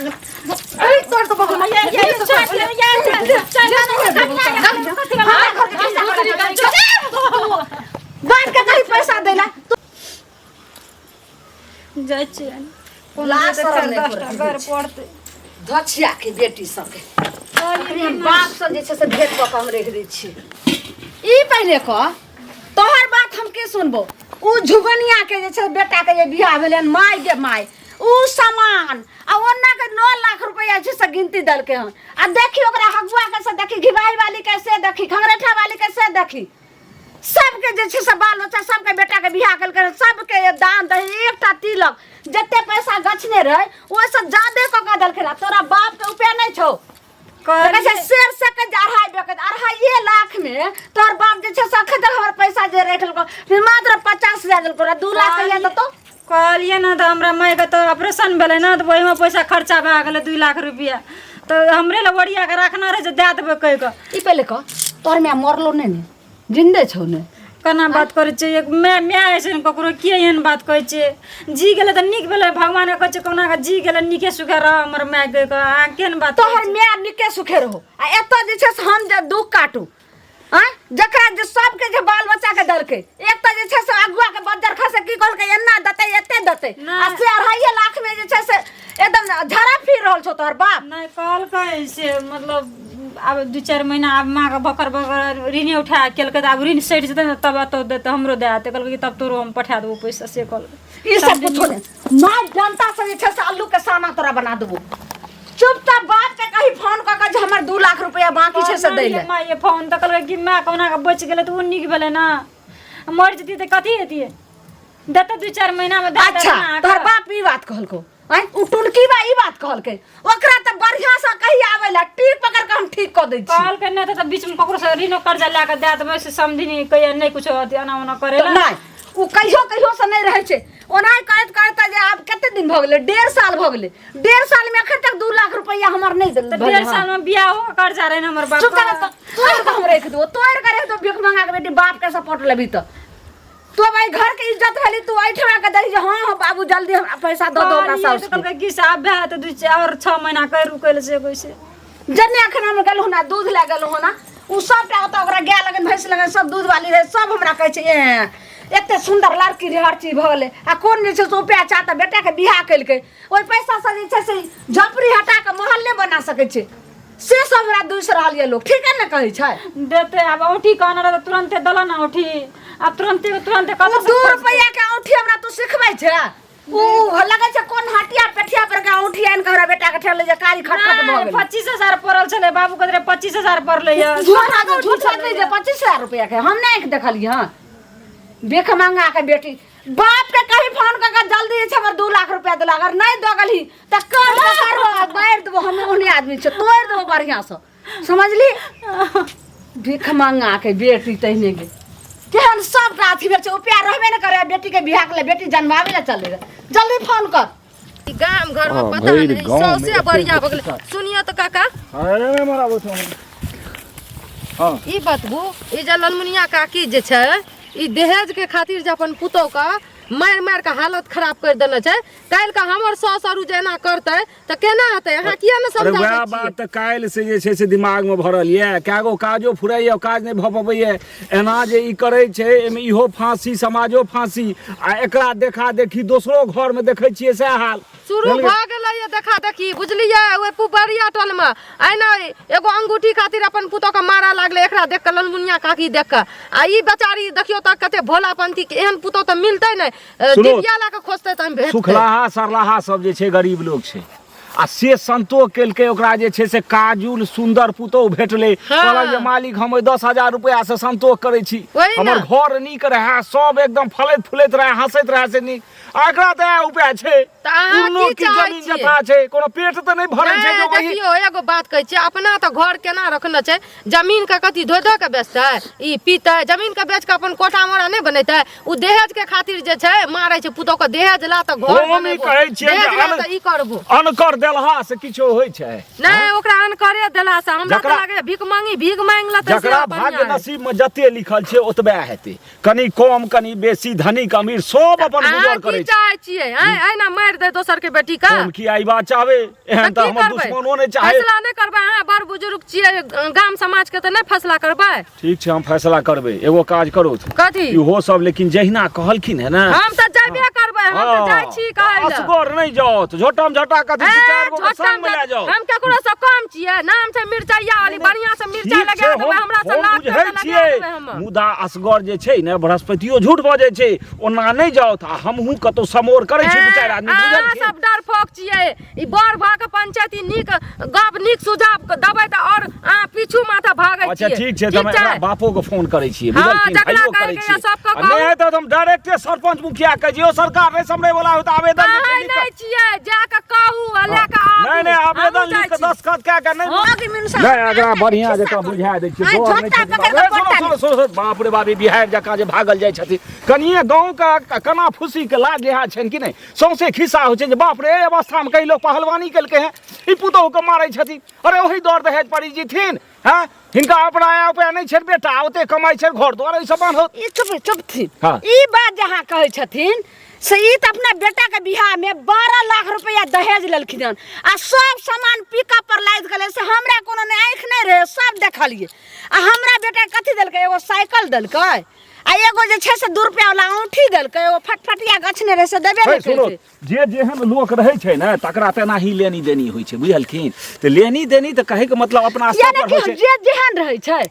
अरे तोर तो बगल बाप के कहीं पैसा देला। जाइ छियै। लाज शरम नहि 10टा करै घर पड़तै। धछिया के बेटी सबके अखनी हम बाप से जे छै से भेंट कऽ के हम रखि दै छी। ई पहिले कह, तोहर बात हम की सुनबो? उ झुगनिया के जे छै बेटा के जे बियाह भेलै हन, माय गे माय, उ सामान आ ओन्ना के 9 लाख रुपया छै से गिनती देलकै हन। आ देखी ओकरा हगुआ के से देखी, घिबाई वाली के से देखी, खंगरेठा वाली के से देखी, सबके जे छै से बाल बच्चा सबके बेटा के बियाह केलकै, सबके दान दही एकटा तिलक जते पैसा गछने रहै ओहिसँ जादे कऽ के देलकै। रह तोरा बाप के उपाय नहि छौ। कहै छै शेर से के अढ़ाई बेकत 2.5 लाख में तोहर बाप जे छै से अखन तक हमर पैसा जे राखि लेलको, फिर मात्र 50,000 देलको रह, 2 लाख कहिया देतौ? कहलियै ने तऽ हमरा मायके तऽ ऑपरेशन भेलै ने, तऽ ओहिमे पैसा खर्चा भए गेलै 2 लाख रुपया, तऽ हमरे लए ओरिया कऽ रखना रहै जे दए देबै कहि कऽ। ई पहिले कह, तोहर माय मरलो नहि ने, जिन्दे छौ ने? केना बात करै छियै? एक माय माय होइ छै ने ककरो, के एहन बात कहै छियै? जी गेलै तऽ नीक भेलै, भगवानके कहै छियै कहुना कऽ जी गेलै, नीके सुखे रह हमर माय कहि कऽ। अहाँ केहन बात करै तोहर छियै? माय नीके सुखे रहो आ एतऽ जे छै से हम जे दुख काटू। आँय, जकरा जे सबके जे बाल बच्चा के देलकै, एक तऽ जे छै से अगुआ के बज्जर खसे की कहलकै एना देतै एते देतै, नहि। आ से 2.5 लाख में जे छै से एकदम झड़ा फिर रहल छौ तोहर बाप। नहि कहलकै से मतलब आब 2-4 महीना आब माँ के बकर बकर ऋणे उठा केलकै, तऽ आब ऋण सठि जेतै ने तब एतौ देतै, हमरो दए देतै। कहलकै कि तब तोरो हम पठा देबौ पैसा, से कहलकै। ई सब कुछो नहि, माय जनता से जे छै से आलू के साना तोरा बना देबो। चुपचाप बाप के कही फोन कऽ के जे हमर 2 लाख रुपया बाकी छै से दै ले। माय ये फोन तऽ कहलकै कि माय कहुना कऽ बचि गेलै तऽ ओ नीक भेलै ने, मरि जेतियै तऽ कथी हेतियै? देतै 2-4 महीना मे दए देतै अच्छा ने अहाँके। तोहर बाप ई बात कहलको? आँय, उ टुनकी बा ई बात कहलकै? ओकरा तऽ बढ़िया से कही आबै ला, टीप पकड़ के हम ठीक कऽ दै छी। कहलकै नहि तऽ बीच मे ककरो से ऋणो कर्जा लए कऽ दए देबै से समधिनी कहिया नहि कुछो अथी एना ओना करै ला। नहि, उ कहियो कहियो से नहि रहै छै, ओनाहि करैत करैत जे आब कते दिन भऽ गेलै, 1.5 साल भऽ गेलै, 1.5 साल में अखन तक 2 लाख रुपया हमर नहि देल। तऽ 1.5 साल में बियाह हो कर्जा रहै ने हमर बाप। चुप कर, तोड़ के हम रख देबो, तोड़ के रख देबो। भीख मंगा के बेटी बाप के सपोर्ट लेबी तऽ तो भाई घर के इज्जत भेली। तू एहिठमा के दही जे हाँ हाँ बाबू जल्दी हमरा पैसा दऽ दो हमरा कहलियै साउस तऽ के। कहलकै कि से आब भए तऽ 2 और 6 महीना कर रुकै लए से कैसे। जन्ने अखन हम गेलहुँ ना दूध लए गेलहुँ ना, उ सबटा ओतऽ ओकरा गाय लगन भैंस लगन सब दूध वाली रहै, सब हमरा कहै छै ए एते सुन्दर लड़की रहै, हर चीज भऽ गेलै आ कोन जे छै से उपाय चाह तऽ बेटाके बियाह केलकै, ओहि पैसासँ जे छै से झोपड़ी हटा कऽ महल नहि बना सकै छै, से सब हमरा दूसि रहल यऽ लोक। ठीके ने कहै छै? देतै आब औंठी कहने रहै तऽ तुरन्ते देलऽ ने औंठी, आब तुरन्ते तुरन्ते ओ कतऽ 2 रुपैआ के औंठी हमरा तू सिखबै छै? उ लगै छै कोन हटिया पेठिया पर के औंठी आनि के हमरा बेटा के ठेले जे कारी खटखट भऽ गेलै। 25,000 पड़ल छलै बाबू कहैत रहै 25,000 पड़लै यऽ। झूठ झूठ बात जे 25,000 रुपैआ के हम नहि आँखि देखलियै हँ। बेख मंगा के बेटी बाप के कही फोन कऽ के जल्दी जे छै हमर 2 लाख रुपया देला, अगर नहि दऽ गेलही तऽ कर कर मारि देबो, हम ओहने आदमी छै, तोड़ि देबो बढ़िआँ सँ, समझली? भीख मंगा के बेटी तहिने गे केहन सबटा अथी भेल छै, उपाय रहबे ने करे, बेटी के बियाह के लेल बेटी जन्माबे ले चले रहे। जल्दी फोन कर। ई गाम घर में हाँ, पता भरि नहीं गाँव में सौंसे एते बढ़िया भऽ गेलै। गुटखा। सुनियो तऽ काका। अरे नहि मराबो छौ हमरा। हाँ। ई बतबू, ई जे ललमुनिया काकी जे छै ई दहेज के खातिर जे अपन पुतोह के मारि मारि के हालत खराब कर देने छै, काल्हि के हमर सास आरू जे एना करतै तऽ केना हेतै? अहाँ किया ने अरे समझाबै वएह छियै? बात तऽ काल्हि से जे छै से दिमागमे भरल यऽ, कएगो काजो फुराइए काज नहि भऽ पबैए। एना जे ई करै छै एहिमे इहो फाँसी समाजो फाँसी, आ एकरा देखा देखी दोसरो घरमे देखै छियै सएह हाल शुरू बुझलियै? भऽ गेलै ये देखा देखी, बुझलियै? ओहि पुबरिया टोल मे एना एगो अंगूठी खातिर अपन पुतोह के मारऽ लागलै एकरा देख कऽ, ललमुनिया काकी देख कऽ। आ ई बेचारी देखियौ तऽ कते भोलापंथी के एहन पुतोह तऽ मिलतै नहि, सुनू, डिबिया लए कऽ खोजतै तहन भेटतै। सुखलाहा सरलाहा सब जे छै गरीब लोक छै, आ से संतोष केलकै ओकरा जे छै से काजुल सुन्दर पुतोह भेटलै। हाँ। कहलक जे मालिक हम ओहि 10,000 रुपया से संतोष करै छी, वही ने। हमर घर नीक रहए, सब एकदम फलैत फूलैत रहए, हँसैत रहए से नीक। आ एकरा तऽ इएह उपाय छै। तऽ अहाँ कोनो की की चाहै जमीन छियै? जथा छै, कोनो पेट तऽ नहि भरै छै जे नहि, ओही देखियौ एगो बात कहै छियै, अपना तऽ घर केना रखने छै, जमीन के कथी धो धो के बेचतै, ई पीतै, जमीन के बेच के अपन कोठा मोरा नहि बनेतै? ओ दहेज के खातिर जे छै मारै छै पुतोह के, दहेज ला तऽ घर हम ई बनेबो, कहै छियै जे दहेज ला तऽ ई करबो। अनकर देलहा से किछो होइ छै? नहि, ओकरा अनकरे देला से हमरा तऽ लागैए भीख मांगी, भीख मांगि लेतै से जकरा बढ़िआँ भाग्य है। नसीब में जते लिखल छै ओतबे हेतै, कनि कम कनि बेसी, धनिक अमीर सब अपन अहाँ गुजर की करै छै। चाहै छियै आँय, एहिना मारि दे दोसर के बेटी के? हम की ई बात चाहबै? एहन तऽ तऽ की हमर करबै? दुश्मनो नहि चाहे। फैसला नहि करबै? अहाँ बड़ बुजुर्ग छियै, गाम समाज के तऽ नहि फैसला करबै? ठीक छै, हम फैसला करबै। एगो काज करू। कथी? इहो सब लेकिन जहिना कहलखिन है ने, हम तऽ जाबे करबै, हम तऽ जाइ छी कहै लए। असगर नहि जाओ, झोटम झोटा कथी, दू चारि गो के ए, संग में लए जाओ। हम केकरो से कम छियै? नाम छै मिरचाइया वाली, बढ़िया से मिरचाई ठीक छै, लगा देबै, हमरा से हम लाख बुझै टका लगा छियै, देबै हम। मुदा असगर जे छै ने बृहस्पतियो झूठ बजै छै, ओना नहि जाओ आ हमहूँ कतौ समोर करै छी दू चारि आदमी, अहाँ बुझलखिन? सब डरपोक छियै। ई बड़ भऽ के पंचायती नीक गप नीक सुझाव देबै तऽ और अहाँ पीछू माथा भागै अच्छा छियै। ठीक छै, तऽ हम छै? एकरा बापो के फोन करै छियै, हाँ, बुझलखिन? जकरा भाइयो करै कहैके यऽ छियै। सबके आ कहू। नहि हेतै तऽ हम डायरेक्टे सरपंच मुखिया कहै छियै, यौ सरकार नहि सम्हरै वाला हो तऽ आवेदन जे छै कहै लिख कऽ- नहि छियै, जा कऽ कहू आ लए कऽ आबू। नहि नहि, आवेदन हमहूँ लिख जाइ कऽ छी। दस्तखत कए कऽ नहि हाँ, कि मिनुसा नहि, एकरा बढ़िया जकाँ बुझा दै छियै, आइ डर नहि झोंटा छै। पकड़ि कऽ ए, सुनो, पट्टा सुनो, सुनो, सुनो, बाप रे बाप, ई बिहाड़ि जकाँ जे भागल जाइ छथिन, कनिये गाँव के कना फूसी के लाज लिहाज छनि कि नहि? सौंसे खिस्सा होइ छै जे बाप रे, एहि अवस्थामे कई लोग पहलवानी केलकै हैं, ई पुतोहुके मारै छथिन। अरे ओहि दर दहेज पर ई जीथिन हैं? हिनका अपना आय उपाय नहि छनि, बेटा ओते कमाइ छनि, घर द्वार एहि सब बान्हत। ई चुप चुप थी। हाँ। ई बात जे अहाँ कहै छथिन से ई तऽ अपना बेटा के बियाह में 12 लाख रुपया दहेज लेलखिन हन आ सब सामान पिकअप पर लादि गेलै, से हमरा कोनो नहि आँखि नहि रहै, सब देखलियै। आ हमरा बेटा के कथी देलकै? एगो साइकिल देलकै आ एगो जे छै से 2 रुपया वाला औंठी देलकै, एगो फटफटिया गछने रहै से देबे हे, नहि सुनो, केलकै। जे जेहन लोक रहै छै ने तकरा तेनाही लेनी देनी होइ छै, बुझलखिन? तऽ लेनी देनी तऽ कहैके मतलब अपना स्तर यानी पर कि होइ छै। जे जेहन रहै छै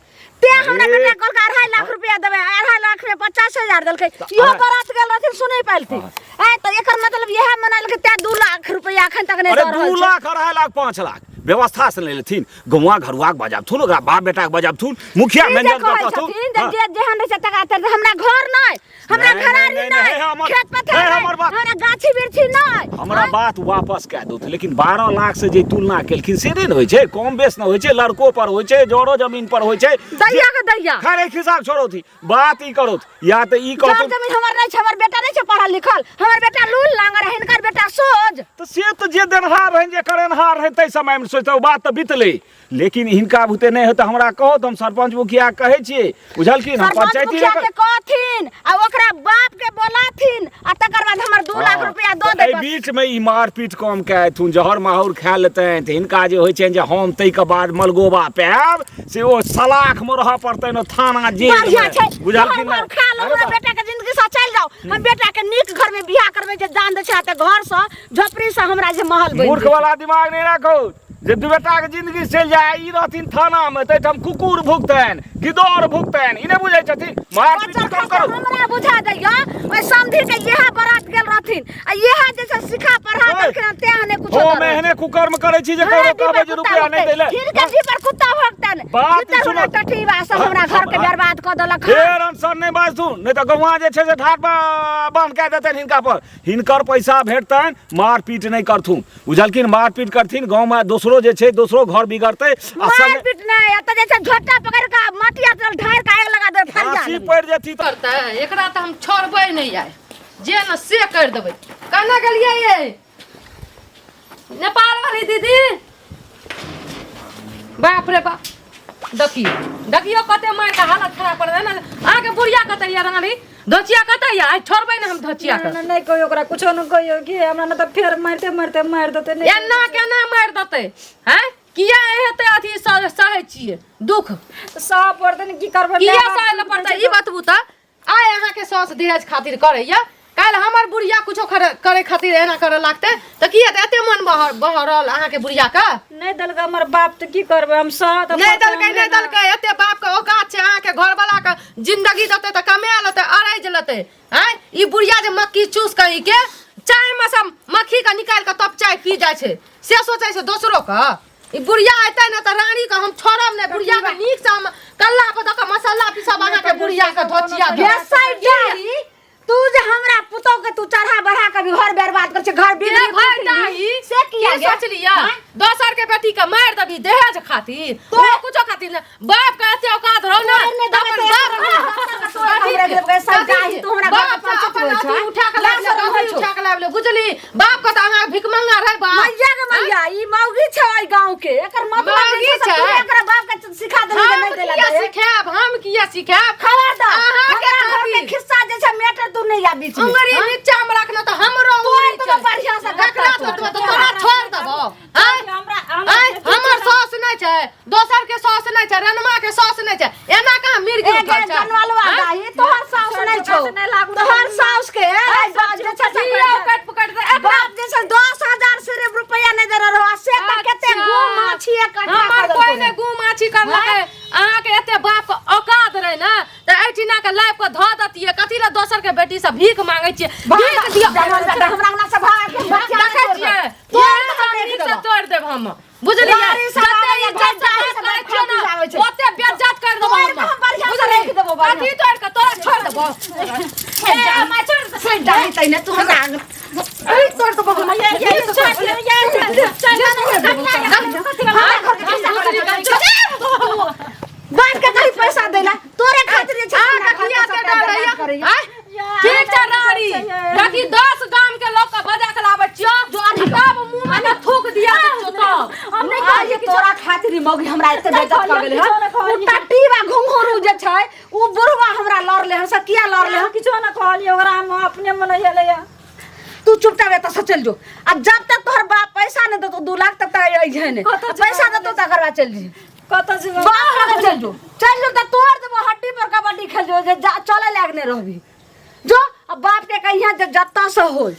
ते हमरा अरे। बेटा कहलकै 2.5 लाख रुपया देबै, 2.5 लाख में 50,000 देलकै। इहो बारात गेल रहथिन सुनै पालथिन। आय तऽ एकर मतलब इएह मनालकै तें 2 लाख रुपया एखन तक नहि अरे दऽ रहल 2 छै। लाख, 2.5 लाख, 5 लाख व्यवस्था से नहि लेथिन, गौआ घरुआ के बजाबथुन, ओकरा बाप बेटा के बजाबथुन, मुखिया ई जे मैनेजर के कहै कहथुन। छथिन जे हाँ। जे जेहन रहै छै तकरा तर हमरा घर नहि, हमरा नहि, घरारी नहि, नहि, नहि, हमर- खेत पथार नहि, नहि, हमर बात- हमरा गाछी वृक्षी नहि। हमरा बात वापस कए दौथ, लेकिन 12 लाख से जे तुलना केलखिन से नहि ने होइ छै, कम बेस ने होइ छै, लड़को पर होइ छै, जरो जमीन पर होइ छै। दैया के दैया। खैर, एहि खिस्सा के छोड़ौथी, बात ई करोथ या तऽ ई जर कहथुन जमीन हमर नहि छै, हमर बेटा नहि छै पढ़ल लिखल, हमर बेटा लूल लांगर, हिनकर बेटा सोझ। तऽ से तऽ जे देनहार रहनि, जे करेनहार रहनि ताहि समयमे सोचते, ओ बात तऽ बितलै, लेकिन हिनका बुते नहि हेतै हमरा कहो तऽ हम सरपंच मुखिया कहै छियै, बुझलखिन? हम सरपंच पंचायती मुखिया के कहथिन आ ओकरा बाप के बोलाथिन आ तकर बाद हमर 2 लाख रुपया दऽ एहि देबै। बीच में ई मारपीट कम के एथुन, जहर माहौर खा लेतनि तऽ हिनका जे होइ छनि जे हम ताहिके बाद मलगोबा पायब, से ओ सलाख में रहऽ पड़तनि थाना जेल में। बढ़िया छै, बुझलखिन घर ने? घर खा लो, अरे हमरा बा- बेटा के जिंदगी से चलि जाओ, हम बेटा के नीक घर में बियाह करबै जे दान दै छै तऽ घर से झोपड़ी से हमरा जे महल बनि मूर्ख जेतै। वाला दिमाग नहि राखू जे दू बेटा के जिंदगी चलि जाय, ई रहथिन थाना में ताहिठाम कुकुर भुगतनि, गिदड़ भुगतनि, ई नहि बुझै छथिन। मारपीट बच्चा कम खातिर करू। हमरा बुझा दैया, ओहि समधी के इएह बारात गेल रहथिन आ इएह जे छै सिखा पढ़ा ओए, देलखिन तें नहि कुछो हम दऽ रहल एहने कुकर्म करै छी जे हमरा ककरो जी पर कहबै जे कुत्ता रुपया नहि भुकतै। दै ले। हिनका जी पर कुत्ता भुकतनि। बात हिनकर सुनू। हमरा टटीबा सब हमरा घर के बर्बाद कऽ देलक हन। फेर अनसन नहि बाजथुन, नहि तऽ गौआँ जे छै से ढाट बान्ह कए देतनि हिनका पर। हिनकर पैसा भेटतनि, मारपीट नहि करथुन, बुझलखिन? मारपीट करथिन गाँवमे दोसरो जे छै, दोसरो घर बिगड़तै आ संगे मारपीट नहि, एतऽ जे छै झोटा पकड़ि कऽ मटिया तेल ढारि कऽ आगि लगा देबै, फरिया फांसी लेबै। पड़ि जेती तऽ करतै एकरा तऽ हम छोड़बै नहि आइ, जे ने से करि देबै। कने गेलियै ये नेपाल वाली दीदी? बाप रे बाप, देखियौ देखियौ कते मारि के हालत खराब कर दे ने। अहाँके बुढ़िया कतऽ यऽ? रानी धोचिया कतऽ यऽ? आइ छोड़बै ने हम धोचिया के। नहि कहियो ओकरा कुछो नहि कहियो कि हमरा, नहि तऽ फेर मारिते मारिते मारि देतै। नहि एना केना मारि देतै? हैं, किया एते अथी सहै छियै दुख? सह पड़तै ने, की करबै? किया माय बाप सहै लए पड़तै ई बतबू तऽ। आइ अहाँके साउस दहेज खातिर करैया, काल्हि हमर बुढ़िया कुछो करे खातिर एना करे लागतै तऽ की हेतै? एते मन बहरल अहाँके बुढ़िया के? नहि देलकै हमर बाप तऽ की करबै हम? सह तऽ नहि पड़तै देलकै, हमरे नहि ने। देलकै, एते बाप के औकात छै, अहाँके घरवाला के जिंदगी देतै तऽ कमा लेतै, अरैज लेतै। आँय, ई बुढ़िया जे मक्खी चूस कऽ ई के चाय मे सब मक्खी के निकालि कऽ तब चाय पी जाइ छै, से सोचै छै दोसरो के। ई बुढ़िया एतै ने तऽ रानी के हम छोड़ब नहि, बुढ़िया के नीक से हम कल्ला पर दऽ कऽ मसाला पीसब अहाँके बुढ़िया के धोचिया के। ये साइड तू जे हमरा पुतोह के तू चढ़ा बढ़ा के भी घर बर्बाद कर छै, घर बिगड़ी के भाई ताही से किया की गे? सोचलिया? दोसर के बेटी के मारि देबी दहेज खातिर, तो कुछो खातिर ने। बाप के एते औकात रहो ने, तोरे नहि तऽ देबै अपन तऽ बाप एक तोरे हमरा देबै, सब गाही तू हमरा घर बाप पर से अपन पहुँचबै अथी छौ। उठा के लाज लाबि ले, शरम होइ गहरी छौ। उठा के लाबि ले, बुझली? बाप के तऽ अहाँ भिखमंगा रहै बाप। मैया के मैया ई मौगी छै ओइ गांव के एकर मतलब जे मौगी छै से छै। तू एकरा बाप के सिखा देली जे हम नहीं देला किया दे। सिखायब हम किया सिखायब खबरदार अहाँके हमरा घर के खातिर। खिस्सा जे छै मैटर तू नहीं आ बीच में उंगरी नीचा में रखना तऽ हमरो तोड़ उंगरी देबो छै। बढ़िया से ककरा गट्टा तोड़बो तोड़। तऽ तोरा छोड़ देबो आँय? हमरा आँय? हमर सास नहि छै दोसर के सास नहि छै रनमा के सास नहि छै एना कहाँ मिर्गी ए उठल गे छै जनवलवा आँय? दाही तोहर साउस नहीं छौ नहि लागू। तोहर साउस के ए, बाप जे छै से जियो कटि पकड़ि दे एकरा बाप जे छै 10,000 सिर्फ रुपया नहीं दे रहो से तऽ कते अच्छा। गु माछी इकट्ठा हमर कर कोई नहि गु माछी करलकै अहाँके एते बाप के औकात रहे ने तऽ एहिठिना के लाइफ के धऽ दैतियै कथी लए दोसर के बेटी से भीख मांगै छियै भीख दियौ हमरा अंगना से भाग के बच्चा देखै छियै तोड़ हम नीक से तोड़ देब हम बुझलियै गाड़ी सब जते आबैया, इज्जत से गाड़ी बात सब करै छियै ने आबै छै। ओते बेइज्जत कर देबो तोड़ के हम बढ़िया से राखि देबो बढ़िया। कथी तोड़ के तोरा छोड़ देबो ए माय छोड़ से डाली तैने तू हमरा आंगन अरे तोड़ देबो हम बाप के कहीं पैसा देला तोरे खातिर जे छै अहाँ हमरा के किया घर के के सबटा डर बर्बाद होइया? करैया। आँय? ठीक छै रानी बाकी 10 गाम के लोग के बजा के लाबै छियो तब मुंह में के थूक दिया देछो तब हम नहीं आ कहलियै ये तोरा खातिर ई मौगी हमरा एते बेइज्जत कऽ गेलै किछो हन नहि उ कहलियै। टट्टी बा घुंघरू जे छै उ बुढ़वा हमरा लड़ले हन से किया लड़ले हन किछो नहि कहलियै ओकरा हम अपने मन एलैया तू चुपचाप एतऽ से चलि जो आ जब तक तोहर बाप पैसा नहि देतौ 2 लाख तब तक अइहे नहि कतऽ जेबै? पैसा देतौ तकर बाद चलि जइहे कतऽ जेबै बाप लगे चलि जो चलि जो तऽ तोड़ देबो हड्डी पर कबड्डी खेल जो जे चले लायक नहि रहबी जो आ बाप के कहिया जे जतऽ से होय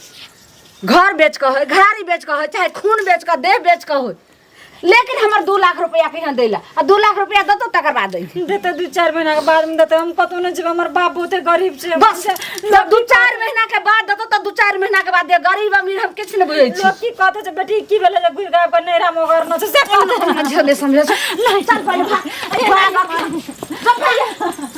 घर बेच कऽ होय घरारी बेच कऽ होय चाहे खून बेच कऽ देह बेच कऽ होय लेकिन हमर 2 लाख रुपया कहिया दै ला आ 2 लाख रुपया देतौ तकर बाद अइहे देतै 2-4 महीना के बाद में देतै हम कतौ नहि जेबै हमर बाप बहुते गरीब छै बस जब 2-4 महीना के बाद देतौ तऽ 2-4 महीना के बाद दे गरीब अमीर हम किछु नहि बुझै छी लोग की कहते छै बेटी की भेलै जे घुरि कऽ नैहरा मे ओकर न छै से कहतै झेले समझे चल पहिले भाग भाग, भाग।